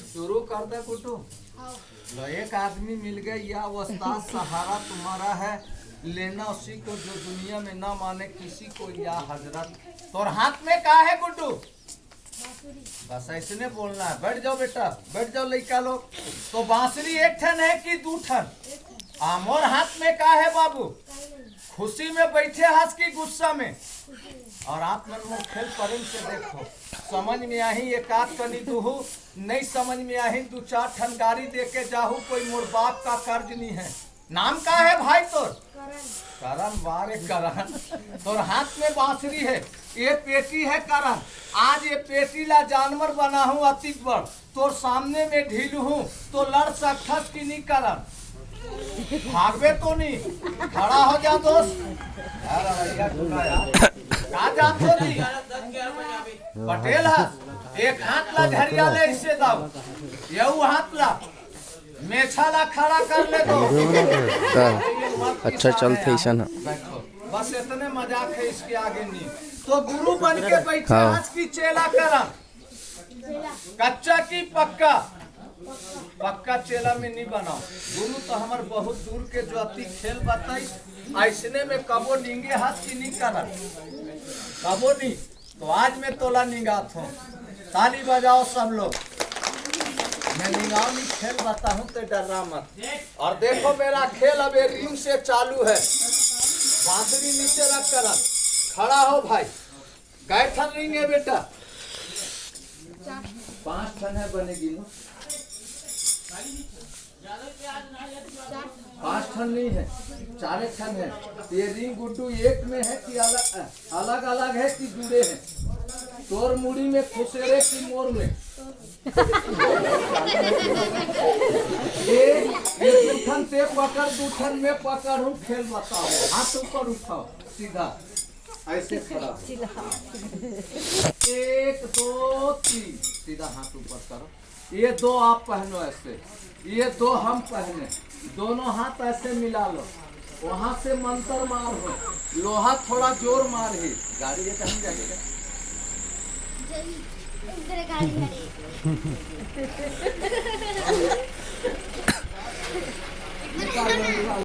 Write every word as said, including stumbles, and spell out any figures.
शुरू कर दे कुटू। लो, एक आदमी मिल गए, या उस्ताद सहारा तुम्हारा है, लेना उसी को जो दुनिया में ना माने किसी को या हजरत। तोर हाथ में का है गुड्डू? बस ऐसने बोलना है। बैठ जाओ बेटा, बैठ जाओ लइका लोग। तो बांसुरी एक ठन है कि दू ठन? आ, मोर हाथ में का है बाबू? खुशी में बैठे हस कि गुस्सा में? और आप मन मोर खेल प्रेम से देखो, समझ में आही एक आध कनी दुहू, नहीं समझ में आही दू चार ठन गारी दे के जाहू, कोई मोर बाप का कर्ज नहीं है। नाम का है भाई तोर? करण। करण, वाह रे करण, तोर हाथ में बांसुरी है, ये पेटी है करण। आज ये पेटी ला जानवर बनाहूँ अतिक बड़, तोर सामने में ढील हूँ, तो लड़ सकथस कि नहीं करण? भागबे तो नहीं? खड़ा हो जा दोस्त। अरे भैया, सुना यार। का जात हो जी? पटेल हस, एक हाथ ला झरिया ले इसे दाव, यहू हाथ ला मेछा ला खड़ा कर ले दो। हीरो ना तो का? अच्छा चलथे अइसन ह। बैठो। बस इतने मजाक है, इसके आगे नहीं। तो गुरु बन के बैठे हाँ। आज की चेला करा, कच्चा की पक्का, पक्का चेला में नहीं बनाओ। गुरु तो हमार बहुत दूर के जो अति खेल बताई, ऐसने में कबो निंगे हाथ की नहीं करा, कबो नहीं। तो आज मैं तोला निंगात हूँ, ताली बजाओ सब लोग। मैं निंगाओ नहीं, खेल बताहूँ तो डरना मत। और देखो मेरा खेल अब ये रिंग से चालू है। बांसुरी नीचे रख कर खड़ा हो भाई। कै ठन रिंग है बेटा? पांच ठन है, बने गिनो। पांच ठन नहीं है, चारे ठन है। ये रिंग गुड्डू एक में है कि अलग, अलग अलग है कि जुड़े हैं? तोर मुड़ी में खुसेरे की मोर में? ये, ये दू ठन ते पकड़, दू ठन मैं पकड़ हूँ, खेल बताओ। हाथ ऊपर उठाओ, सीधा ऐसे खड़ा हो। एक, दो, तीन, सीधा हाथ ऊपर करो। ये दो आप पहनो ऐसे, ये दो हम पहने, दोनों हाथ ऐसे मिला लो, वहां से मंत्र मार हो, लोहा थोड़ा जोर मार ही। गाड़ी ये कहीं जाएगा? जय, इधर गाड़ी है।